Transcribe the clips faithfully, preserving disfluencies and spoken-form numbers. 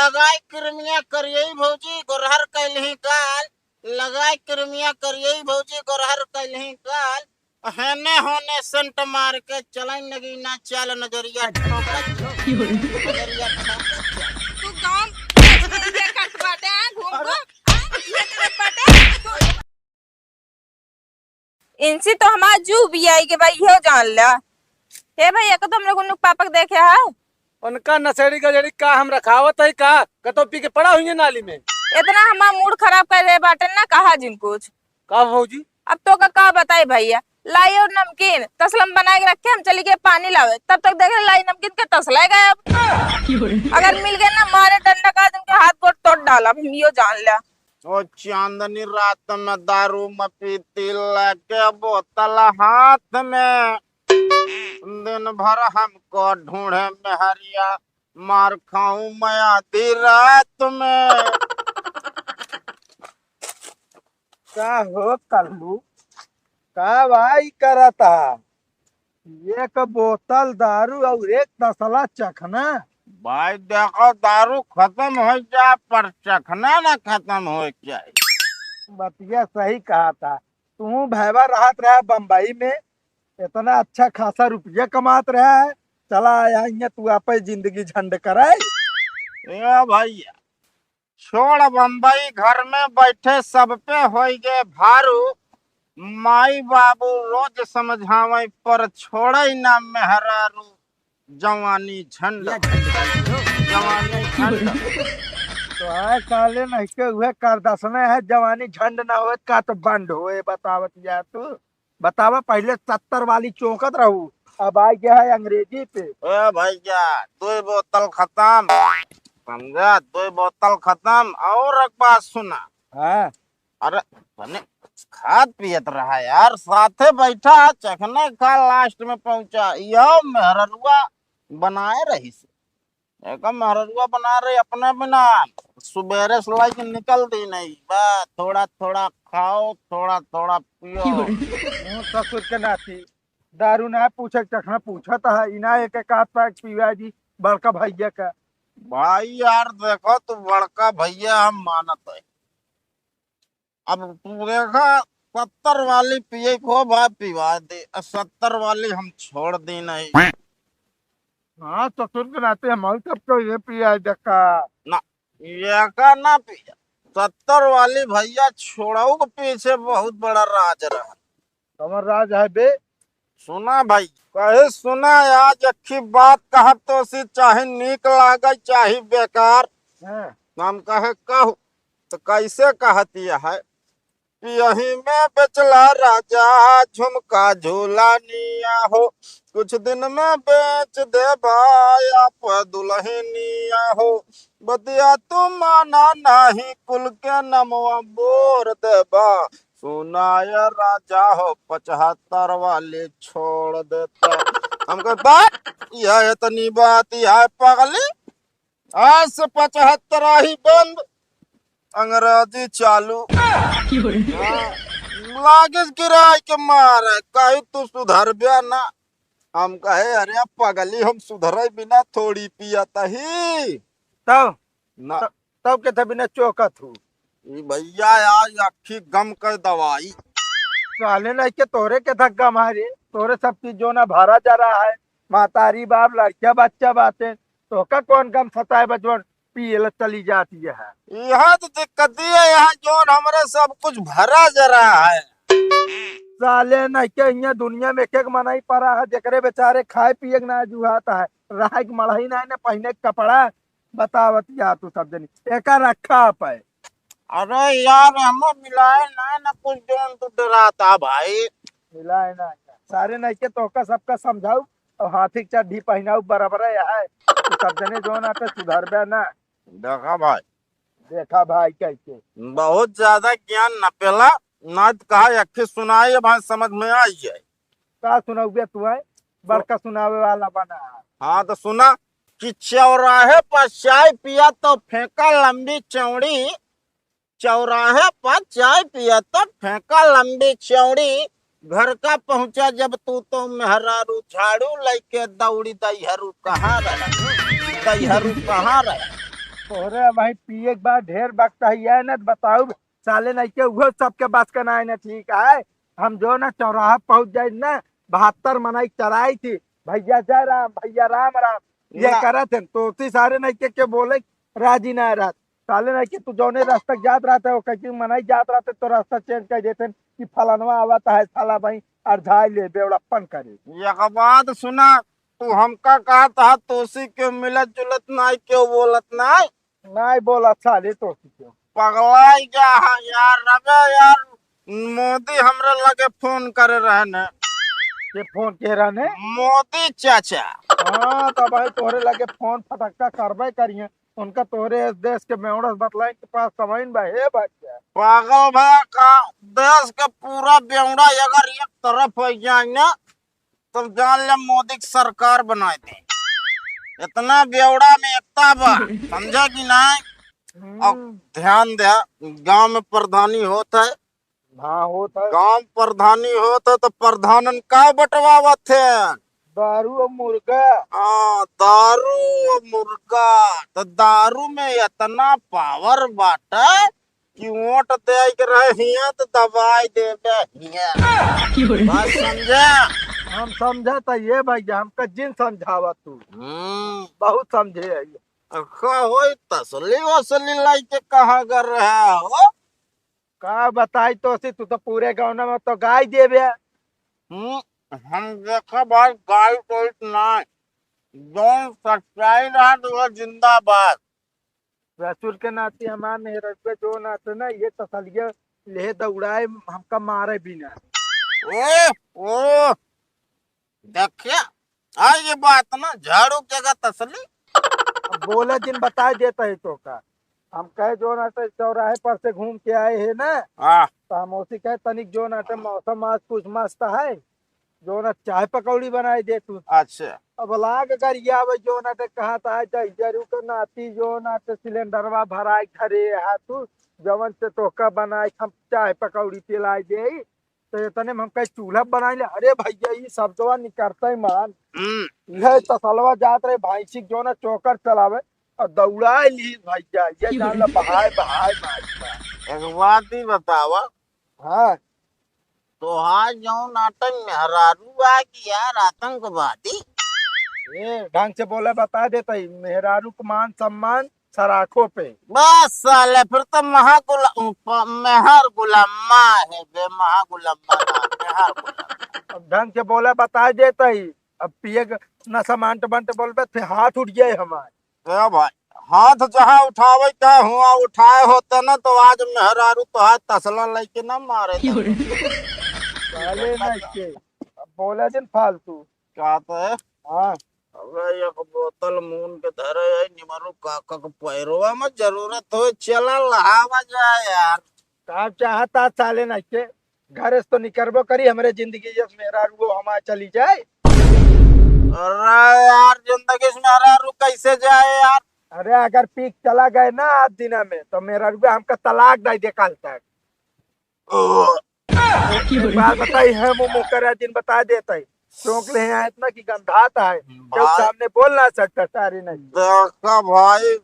लगाई क्रीमिया करियई भौजी गोरहर कैलही गाल, लगाई क्रीमिया करियई भौजी गोरहर कैलही गाल, हेने होने सेंट मार के चलाई नगीना चाल नजरिया ठोकत, नजरिया ठोकत। तू गाँव में ये करत बाटे, हाँ, घूम घूम, हाँ, ये करत बाटे। इनसे तो हमार जीव भी आई के भाई, इहो जान ला। हे भाई, एक तो हम लोग उन लोग पापा के देखे है। उनका नशेड़ी गजेड़ी का हम रखावत है का? कतो पी के पड़ा हुई है नाली में। इतना हमार मूड खराब कर रहे बाटे ना, कहा जिन कुछ। का भौजी? अब तो का, का बताई भैया, लाई और नमकीन तसलम बना के रखे, हम चली गए पानी लावे, तब तक देखे लाई नमकीन के तसला गायब। अगर मिल गए ना, मारे डंडा का जिनके हाथ गोड़ तोड़ डाला, हम यो जान ला। ओ चांदनी रात में दारू में पीती लेके बोतल हाथ में, दिन भर हमको ढूंढे मेहरिया, मार खाऊं मैं आधी रात में। का हो कल्लू, का भाई करता? एक बोतल दारू और एक तसला चखना। भाई देखो, दारू खत्म हो जाए पर चखना ना खत्म हो जाए। बतिया सही कहा था। तू भैवा रहत रहा बम्बई में, इतना अच्छा खासा रुपया कमात रहा है, चला आया यहाँ तू आपे जिंदगी झंड कराए। ए भैया, छोड़ बम्बई, घर में बैठे सब पे होई गे भारू। माई बाबू रोज समझावे पर छोड़े ना मेहरारू। जवानी झंड, जवानी झंड। तो आए साले नहीं के उहे कर दसने है, जवानी झंड ना होत का तो बंद होए, बतावत जा तू। बतावा, पहिले सत्तर वाली चौंकत रहू, अब आ गया है अंग्रेजी पे। ए भैया, दो बोतल खत्म, समझा? दो बोतल खत्म। और एक बात सुना। हाँ। अरे, तने खात पियत रहा यार, साथे बैठा, चखना खा, लास्ट में पहुंचा। यो मेहररुआ बनाए रही से। एका मेहररुआ बना रही अपने बिना, सुबेरे से लेके निकल दी नहीं बा। थोड़ा थोड़ा खाओ, थोड़ा थोड़ा पियो। मुँह ससुर के नाती, दारू ना पूछे, चखना पूछत है, इना एक एक आध पैक पीवा जी बड़का भैया का। भाई यार देखो, तू बड़का भैया हम मानत है, अब तू देखा, सत्तर वाली पिए को भाई पिवा दे, सत्तर वाली हम छोड़ दी नहीं। हाँ, ससुर के नाते हम तब तो ये पिया देखा। ना, ये का ना पिया। सत्तर वाली भैया छोड़ऊ के पीछे बहुत बड़ा राज रहा। कमर राज है बे। सुना भाई, कहे सुना, आज अक्खी बात कहब तो सी, चाहे नीक लागे चाहे बेकार। हाँ। हम कहे कहू, तो कैसे कहती है? यही में बेचला राजा झुमका झूलानिया हो, कुछ दिन में बेच देबा आप दुल्हनिया हो। बतिया तू माना नाही, कुल के नमवा बोर देबा। सुनाय राजा हो, पचहत्तर वाली छोड़ देता। हम कहे, "बात यह इतनी बात यह पगली, आज से पचहत्तर ही बंद, अंग्रेजी चालू।" हाँ, लागिस गिराय के मारे, कही तू सुधरब्या ना। हम कहे, "अरे पगली, हम सुधरे बिना थोड़ी पियत ही।" तब? ना। त-, तब के थे बिना चौकत हूँ। ई भैया आज अक्खी गम कर दवाई। साले नहीं के तोरे के था गम है रे, तोरे सब चीज जो ना भरा जा रहा है, मातारी बाप, लड़किया बच्चा बातें, तो का कौन गम सताए बचवन? पिए ला चली जाती है। यह तो दिक्कत ही है, यहाँ जोन हमरे सब कुछ भरा जरा है। साले नहीं के यहाँ दुनिया में एक एक मनई पड़ा है, जेकरे बेचारे खाए पिए के ना जुहात है, रहे के मड़ही नहीं ना, पहिने के कपड़ा, बतावत या तू सब जनी, एका रखा पे। अरे यार, हमें मिलाए ना, ना कुछ जोन तू डराता भाई। मिलाए ना, सारे नहीं के तोहका सबका समझाऊ और हाथी के चड्ढी पहिनाऊ बराबर है, तू सब जने जोन आते सुधरबे ना। देखा भाई। देखा भाई कैसे। बहुत ज्यादा ज्ञान न पेला, ना तो कहा अक्खी सुनाई, अब समझ में आई जाए। का सुनाऊ बे तू है? बड़का सुनावे वाला बना। हाँ तो सुना कि चौराहे पर चाय पिया तो फेंका लंबी चौड़ी, चौराहे पर चाय पिया तो फेंका लंबी चौड़ी, घर का पहुंचा जब तू तो मेहरारू झाड़ू लेके दौड़ी, दैहरू कहाँ रहे, दैहरू कहाँ रहे? तोहरे भाई पिए के बाद ढेर बकता है, ये न बताऊ, साले नहीं के उहो सबके बस का ना है ना, ठीक है। हम जो ना चौराहा पहुँच जाए ना, बहत्तर मनई चराई थी, "भैया जय राम, भैया राम राम", ये ना। करत हैं, तो उसी सारे नहीं के, के बोले राजी ना रहत। साले नहीं के तू जौने रास्ता जात रहते हो, कहीं मनई जात रहते तो रास्ता चेंज कर देते हैं कि फलानवा आवत है, साला भाई अरझाई ले बेवड़प्पन करे। एक बात सुना, तू हमका कहत हा, तोसी के मिलत जुलत नाई, क्यों बोलत नाई? नाई बोलत साले तोसी के। पगलाई गया है यार, रबे यार, मोदी हमरे लगे फोन करे रहने। ये फोन के रहने? मोदी चाचा। हाँ, तो भाई तोहरे लगे फोन फटक्का करबे करिए। उनका तोहरे इस देश के मेवड़स बतलाइन के पास समय न बा, हे बच्चा। पागल भा का, देश के पूरा बेवड़ा अगर एक तरफ हो जाए ना, तब जान ले मोदी की सरकार बनाए दे। इतना बेवड़ा में एकता बा, समझा कि नहीं? अब हम्म। ध्यान दे, गांव में प्रधानी होत है, हाँ, होत है। गांव प्रधानी होत है तो प्रधानन का बंटवावत है? दारू और मुर्गा। हाँ, दारू और मुर्गा। तो दारू में इतना पावर बाटे कि वोट दे के रहे हियां तो दबाई देबे हियां। बात समझे? हम समझा था ये भैया, हमका जिन समझावा तू। हम्म। बहुत समझे है ये। अच्छा होई तसली वसली लाई के कहाँ कर रहा हो? का बताई तोसी, तू तो पूरे गाँव में तो गाई देबे। हम्म, हम देखा भाई गाई कोई ना, जौन सच्चाई रहा तो वो जिंदाबाद। ससुर के नाती हमार मेहररुआ जो नाते ना, ये तसलिया ले दौड़ाए, हमका मारे बिना। ओ, ओ, देखिया, आ ये बात ना, झाड़ू के जगह तसली। अब बोला जिन बताए देता है तो का। हम कहे जो ना तो चौराहे पर से घूम के आए हैं ना, हाँ। तो हम उसी कहे तनिक जो ना तो मौसम आज कुछ मस्त है, जो ना चाय पकौड़ी बनाए दे तू। अच्छा। अब लाग गरिया अब जो ना तो कहा था, "जय जरू के नाती जो ना तो सिलेंडरवा भराए घरे हा तू, जवन से तोहका बनाए हम चाय पकौड़ी पिलाए दे।" तो इतने में हम कहे चूल्हा बनाई ले। अरे भैया, ई शब्दवा निकरते ही मान। हम्म। इहे तसलवा जात रहे भैंसी के जो ना चोकर चलावे और दौड़ाए ली भैया, ये जान ला बहाए, बहाए मारता। एक बात ही बतावा। हाँ। तोहार जौन आटे मेहरारू आ कि यार आतंकवादी? ए, ढंग से बोले बता देता ही, मेहरारू के मान सम्मान सराखों पे। बस साले, फिर तो महागुला-, प-, मेहर गुलामा है बे, महागुलामा ना, मेहर गुलामा। अब ढंग से बोला बता देता ही, अब पिए के नशा मांट बंट बोलबे, फिर हाथ उठ जाए हमार। ए भाई, हाथ जहाँ उठावे का हुआ, उठाए होते ना तो आज मेहरारू तोहार तसला लेके ना मारे। साले ना के, अब बोला जिन फालतू। कहते हैं? हाँ। अबे एक बोतल मून के धरे है, निमरू काका के पैरवा में जरूरत हो, चला लहावा जाए यार। का चाहता साले ना के? घरे से तो निकरबो करी, हमरे जिंदगी जस मेहरारू हमार चली जाए। अरे यार, जिंदगी से मेहरारू कैसे जाए यार? अरे अगर पी के चला गए ना आज दिना में, तो मेहरारू हमका तलाक दे दे काल तक। ओ। एक बार बताई है, मुंह मुंह करे दिन बता देता ही। चौंक ले हैं इतना कि गंधाता है। जब बा- सामने बोल ना सकता, सारी नहीं। देखा भाई,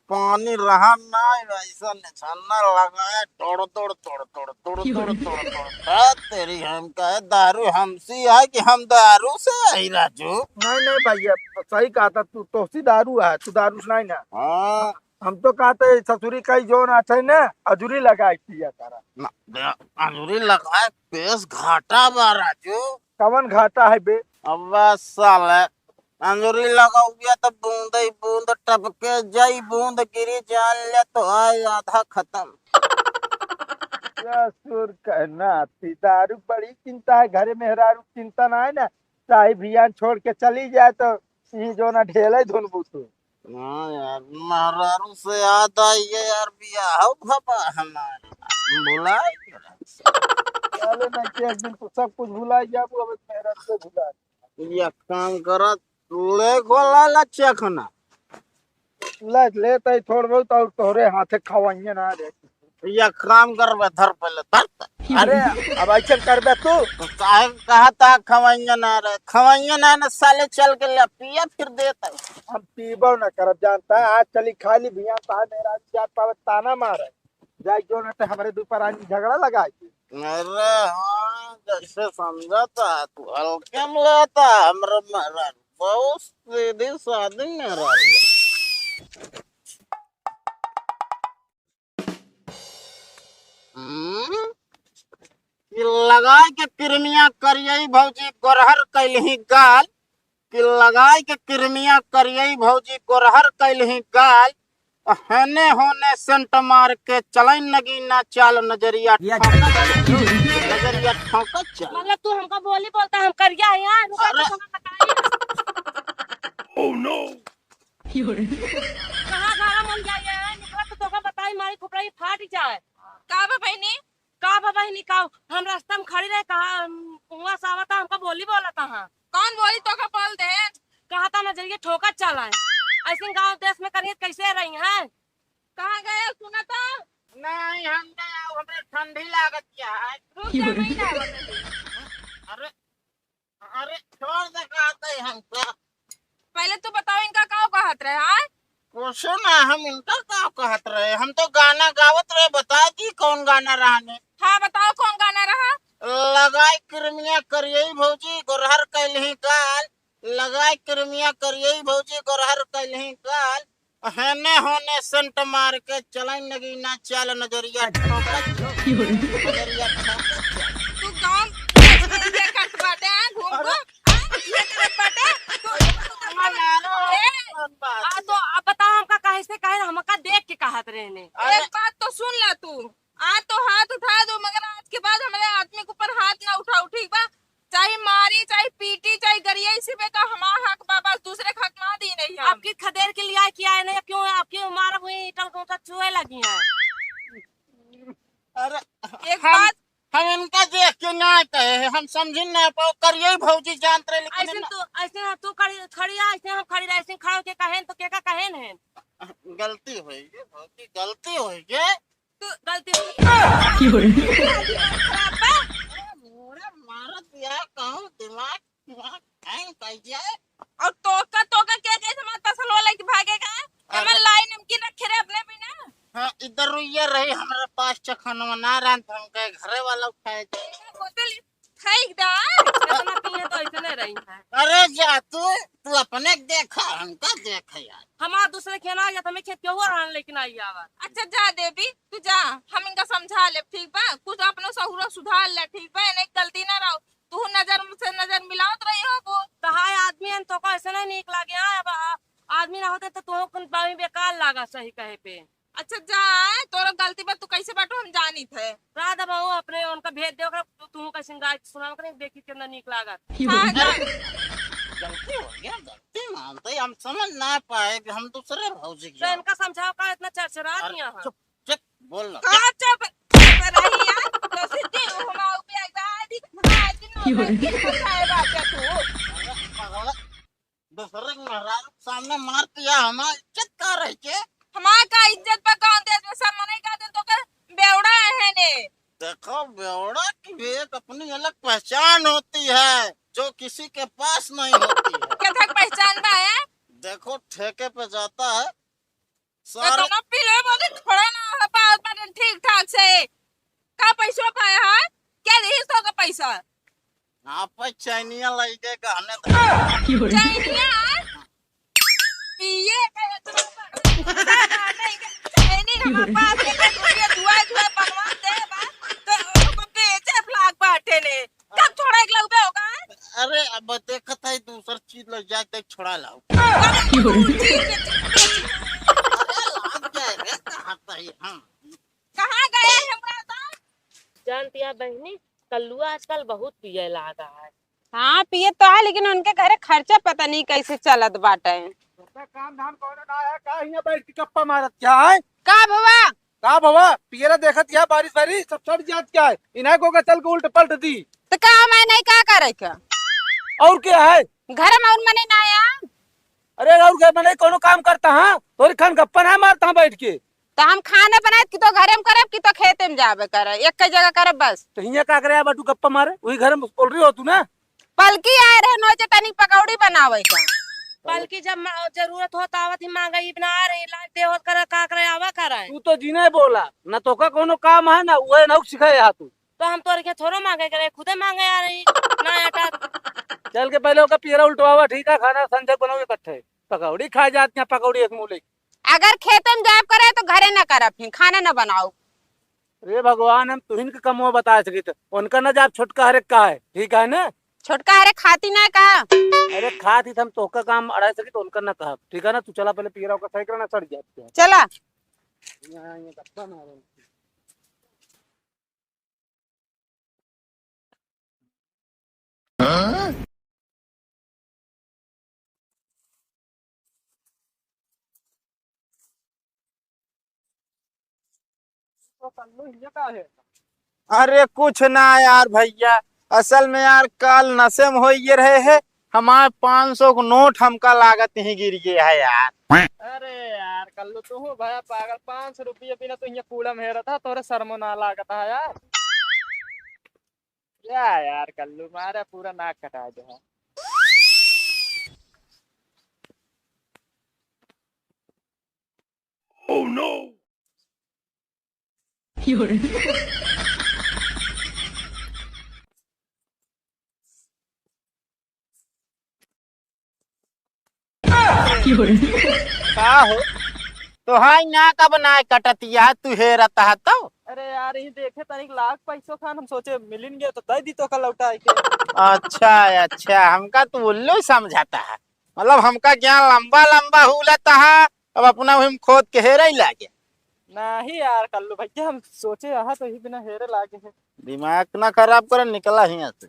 पानी रहा ना, ऐसा निशाना लगाए, तोड़, तोड़, तोड़, तोड़, तोड़, तोड़, तोड़, तोड़। ए, तेरी हम कहे दारू हमसी है कि हम दारू से आई राजू? नहीं, नहीं भैया, सही कहा था तू, तोसी दारू है, तू दारू से नहीं ना। हाँ। हम तो कहते ससुरी कई जोन आते ना, अजूरी लगाए पिया तारा। ना, बे, अजूरी लगाए, बेस घाटा बा राजू। कवन घाटा है बे? अब साले, अंजुरी लगाओगे तो बूंद ही बूंद टपके जाई, बूंद गिरी जान ले तो आए आधा खत्म। ससुर कहना थी, दारू बड़ी चिंता है, घरे मेहरारू चिंता ना है ना, चाहे भियान छोड़ के चली जाए तो ई जो ना ढेले धुन बूतू। हाँ यार, मेहरारू से याद आई है यार, बियाह भवा हमार, भुला चलो ना कि एक दिन तू सब कुछ भुला जाबू, अब मेहरारू से भुला। एक काम करा, ले खोला ला चखना। ले, ले तई थोड़ बहुत और तोहरे हाथे खवाइए ना रे। एक काम करबे, धर पहले, धर त। अरे, अब ऐसे करबे तू? तो काहे कहा था खवैया ना रे, खवैया ना, ना साले चल के ले पिया फिर देता। हम पीबो ना करब, जानता है, आज चली खा ली भिया, ता मेरा जात पावे ताना मारे। जाए क्यों ना तो हमारे दो पर आज झगड़ा लगा के। अरे हाँ, जैसे समझा था तू, हल्के में लेता, हमरे महाराज बहुत सीधी सादी महाराज। हम्म? कि लगाई के किरमिया करियई भौजी गोरहर कैलही गाल, कि लगाई के किरमिया करियई भौजी गोरहर कैलही गाल, हेने होने सेंट मार के चलाई नगीना चाल, नजरिया या ठोंका चल, नजरिया ठोंका चल। मतलब तू हमका बोली बोलता, हम करिया है यार, रुका अरे। तो हमें बताइए। Oh no! कहाँ गाला मन जाए है, निकला तो तोका बताई, मारी खोपड़ा ही फाट जाए। का बा बहिनी? का बा बहिनी, का? हम रास्ता में खड़ी रहे, कहा, हम कुआं से आवता, हमका बोली बोलता हाँ। कौन बोली तोका बोल दे? कहा था नजरिया ठोका चला है। ऐसे गाँव देश में करिए कैसे रही हैं? कहाँ गए सुना तो? नहीं, हम नहीं आओ, हमरे ठंडी लागत क्या है? रुक जा, नहीं ना आवत है। अरे, अरे, छोड़ दे, कहते हैं हमका। पहले तू बताओ, इनका का कहत रहे, हाँ? कुछ ना, हम इनका का कहत रहे? हम तो गाना गावत रहे, बता दी कौन गाना रहने। हाँ, बताओ कौन गाना रहा? लगाई किरमिया करियई भौजी गोरहर कैलही गाल, लगाई किरमिया करियई भौजी गोरहर कैलही गाल, हेने होने सेंट मार के चलाई नगीना चाल, नजरिया ठोंका चल, नजरिया ठोंका चल। तू गाँव में देखत बाटे, हाँ, घूम अरे। घूम, हाँ, देखत बाटे। तू, तू, तू, हमार नानो ए, कौन बात आ, तो है? अब बताओ हमका काहे से, काहे हमका देख के कहत रहने? अरे। एक बात तो सुन ला तू, आज तो हाथ उठा दो, मगर आज के बाद हमारे आदमी के ऊपर हाथ ना उठाओ, ठीक बा? चाहे मारी, चाहे पीटी, चाहे गरिया, इसी पे का हमारा हक बा, बस दूसरे के हक ना दी नहीं हम। आपकी खदेड़ के लिए आए किया है नहीं, अब क्यों आपकी मारा हुई ईंटों को का चुए लगी है? अरे, एक हम, बात हम इनका देख के ना कहे हैं, हम समझी ना पाओ, करिए भौजी जानत रहे, लेकिन ऐसे ना। तू, ऐसे ना तू खड़ी, खड़ी है, ऐसे हम खड़ी रहे, ऐसे खड़ा होके कहें तो के का कहें हैं? गलती होई गे भौजी, गलती होई गे। तू गलती हो गई। की हो रही? अरे, मोड़ा मारत या कहूँ दिमाग, दिमाग hang कर जाए। और तोका, तोका के कैसे हमार तसलो लेके भागेगा? अरे। हमार लाई नमकीन रखे रहे अपने बिना। हाँ, इधर रुइया रही, हमारे पास चखनवा ना रहन, तो हमके घरे वाला उठाए जाए। होटल फेंक दा, इतना पीए तो ऐसे नहीं रही है। अरे जा तू, तू अपने देखा, हमका देखा यार। हमार दूसरे खेना आ गया, तो हमें खेत के हुआ रहन लेकिन आई आवा। अच्छा जा देवी, तू जा, हम इनका समझा लेब, ठीक बा? कुछ अपनो सहुरा सुधार ले, ठीक बा? इन्हें गलती ना रहो, तू नजर से नजर मिलावत रही हो वो। तो हाय आदमी हन, तोका ऐसे नहीं नीक लागे, हाँ? अब आ-, आदमी ना होते तो तू कुन बामी बेकार लागा, सही कहे पे। अच्छा जा, तोरा गलती बा, तू कैसे बाटू हम जानित है। राधा बाबू अपने उनका भेज दे, ओकरा तू, तू कैसे गाय सुनाओ करे, देखी कितना नीक लागत। हाँ, जा। गलती हो गया, गलती मानते ही हम समझ ना पाए कि हम दूसरे भौजी तो किया। इनका समझाओ का इतना चरचरा अरे, दिया है। चुप, चुप, बोल ना। का चुप रही यार? तो सीधी हमाऊ पे आदि, आदि नौटंकी मचाए बाटे तू। अरे, पगला, दूसरे के मेहरारू के सामने मार दिया, हमार इज्जत का रह के? हमार का इज्जत बा? गाँव देश में सब मनई का दिन तो के बेवड़ा है ने। देखो, बेवड़ा की भी एक अपनी अलग पहचान होती है, जो किसी के पास नहीं होती है। क्या तक पहचान बा है? देखो, ठेके पे जाता है, सारे इतना पी ले बोले, थोड़ा ना है, बात बात ठीक ठाक से। का पैसा पाया है? क्या दिहिस तो का पैसा? आप चैनिया लइके गहने धरे। चैनिया? ये कहे तो चैनी हमार बाप के कहे, "तू ये जुआ, जुआ बनवा दे बा, तो ओको बेचे लाग बाटे ने।" तब थोड़ा एक लउबे होगा, हैं? अरे, अब देखत है, दूसर चीज लग जाए, तो छोड़ा लाओ। अरे, लाग जाए रे, कहाँ तही हम। कहाँ गए हमरा तो? जानतिया बहिनी, कल्लुआ आजकल बहुत पिए लागा है। हाँ, पिए तो है, लेकिन उनके घरे खर्चा पता नहीं कैसे चलत बाटे। तोका काम धाम कौनो ना है, का हियाँ बैठ के गप्पा मारत क्या है? का भवा? का भवा? पियरा देखत क्या बारिश बारिश सब सड़ जात क्या है? इन्हें को के चल के उल्ट पलट दी। तो का मैं नहीं का करे क्या? और क्या है? घर में और मने ना आया? अरे और घर में नहीं कोनो काम करता हाँ? तोरी खान गप्पा ना मारता हाँ बैठ के। तो हम खाना बनाए कि तो घरे में करब कि तो खेते में जाबे करे, एक जगह करब बस। तो हियाँ का करे आवा तू गप्पा मारे, वही घर में बोल रही हो तू ना। पलकी आए रहे नोचे तनी पकौड़ी बनावे का। पलकी जब मा-, जरूरत हो तो आवत ही मांगे, ई बना रही, लाज दे होत करे, का करे, आवा करे। तू तो जीने बोला, ना तोका कोनो काम है, ना उहे ना सिखाए हा तू। तो हम तोरे के थोड़ो मांगे करे, खुदे मांगे आ रही, ना आटा। चल के पहले ओका पियरा उल्टवावा, ठीक है, खाना संजय बनाओ इकट्ठे। पकौड़ी खाए जात यहाँ, पकौड़ी एक मुँह लेके। अगर खेते में जाब करे तो घरे ना करब, फिर खाना ना बनाओ। रे भगवान, हम तुहिन के कमवा बता सकित, उनका ना जाब, छोटका हरे का है, ठीक है ना? छोटका हरे खाती ना का? अरे खाती तो हम तोहका काम अड़ा सकित, उनका ना कहब, ठीक है ना? तू चला पहले पियरा ओका सही करना, सड़ जात है। चला। यहाँ, यहाँ गप्पा मारो। अरे कुछ ना यार भैया, असल में यार कल नशे में होइए रहे है, हमार पाँच सौ को नोट हमका लागत ही गिर गया है यार। अरे यार कल्लू, तू हो भया पागल, पाँच सौ रुपये बिना तू यहाँ कूड़ा में हेरत है, तोरे शर्मो ना लागत है यार। क्या यार कल्लू, मारा पूरा नाक कटा दे है। Oh no! का हो? तो हाय ना कब ना कटतिया, तू हेरत हा तो? अरे यार, यही देखे तनिक लाख पैसो खान, हम सोचे मिलिन गए तो दे दी तो का लौटा के। अच्छा, अच्छा, हमका तू उल्लू समझता है, मतलब हमका ज्ञान लंबा लंबा हुलत है, अब अपना वही में खोद के हेरे ही लागे। नहीं यार कल्लू भैया, हम सोचे यहाँ तो ही बिना हेरे लागे है। दिमाग ना खराब कर, निकला ही यहाँ से।